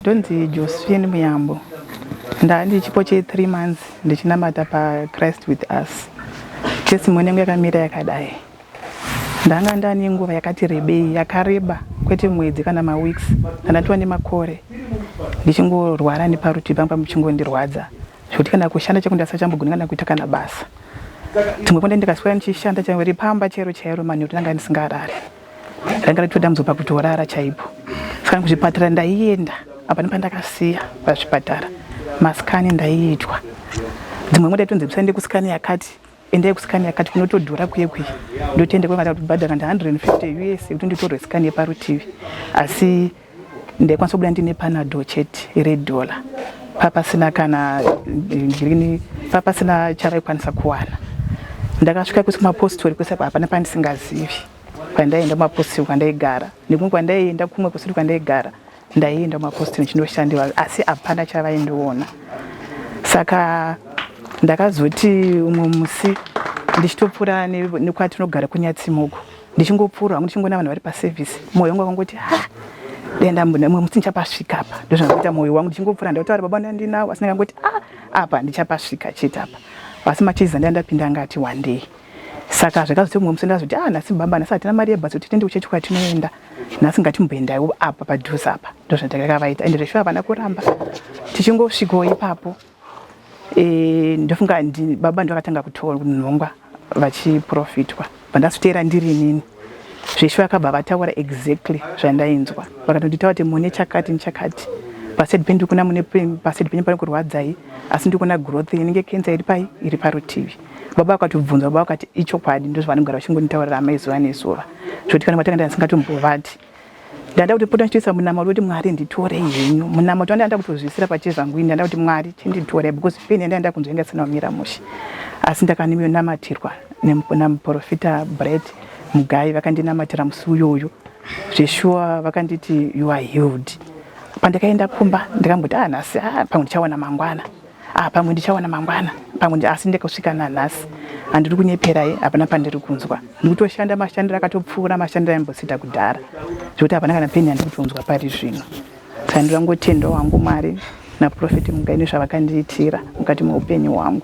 Ndonzi Josephine Muyambo. Ndandi chipo che 3 months ndichinamata pa Christ with us. Testimony yangu yakamira yakadai. Ndanga ndane nguva yakati rebei, yakareba, kwete mwedzi kana maweeks, ndandatova nemakore ndichingorwara neparutivi pangu pamuchingondirwadza zvekuti kana kushanda chaiko ndasachambogoni kana kuita kana basa. Dzimwe nguva ndikaswera ndichishanda chero ripamba chero chairo manheru ndanga ndisingarare. Ranga ritoda dambudziko pakutorara chaipo. Saka kuzvipatara ndaienda apa nepandakasiya pazvipatara masikani ndaiitwa. Dzimwe nguva ndaitonzi musaende kusikani yakati endai kusikani yakati kunotodhura kuye kuye ndotoenda kwevada kubhadhara ndi 150 us kuti nditorwe sikani yeparutivi asi ndaikwanisa kubuda ndine panado chete redhola papasina kana girini papasina chavaikwanisa kuwana ndakasvika kwese kumapostori kwese hapana pandisingazivi kwandaienda kumapostori kwandaigara nekumwe kwandaienda kumwe kusiri kwandaigara ndaienda kumapostori ndichindoshandirwa asi hapana chavaindiona saka ndakazoti umwe musi ndichitopfuura nekwatinogara kunyatsimuko ndichingopfuura hangu ndichingoona vanhu vari paservice mwoyo wangu wakangoti ha denda mumwe musi ndichapasvika apa ndozvandikuita mwoyo wangu ndichingopfuura ndautaura baba ndandinawo asi ndakangoti a apa ndichapasvika chete apa asi machizi andanga ndapinda anga ati wandei saka zvakazoti mumwe musi ndazoti ah nhasi baba nhasi hatina mari yebhasi kuti tiende kuchechi kwatinoenda nhasi ngatimboendaiwo apa padhuze apa ndozvandakavaita ende zveshuwa havana kuramba tichingosvikawo ipapo e, ndofunga baba ndovakatanga kutonhongwa vachiprofitwa vandazoteera ndiri inini zveshuwa akabva vataura exactly zvandainzwa vakatonditaura kuti mune chakati nechakati paside penyu ndikuona mune paside penyu pane kurwadzai asi ndikuona growth inenge cancer iri pai iri parutivi baba vakatobvunza baba vakati ichokwadi ndozvavanogara vachingonditaurira amai zuva nezuva zvekuti kana kwatanga ndandisingatombovati ndanda kuti pota ndichitoisa munamato kuti mwari nditorei henyu munamato wandanda kutozviisira pachezvangu ini ndanda kuti mwari chinditorei because pain yandanda kunzwa inga isina kumira mushe asi ndakanamatirwa namuprofita Brett Mugai vakandinamatira musi uyoyo zveshuwa vakanditi you are healed pandakaenda kumba ndikamboti ah nhasi ah pamwe ndichawana mangwana ah pamwe ndichawana mangwana pamwe asi ndakasvika nanhasi handiri kunyeperai hapana pandiri kunzwa ndikutoshanda mashandiro akatopfuura mashandiro aimbosita kudhara zvekuti hapana kana peni yandiri kutonzwa pari zvino saka ndirangotendawo hangu mwari naprofeti Mugai nezvavakandiitira mukati meupenyu hwangu.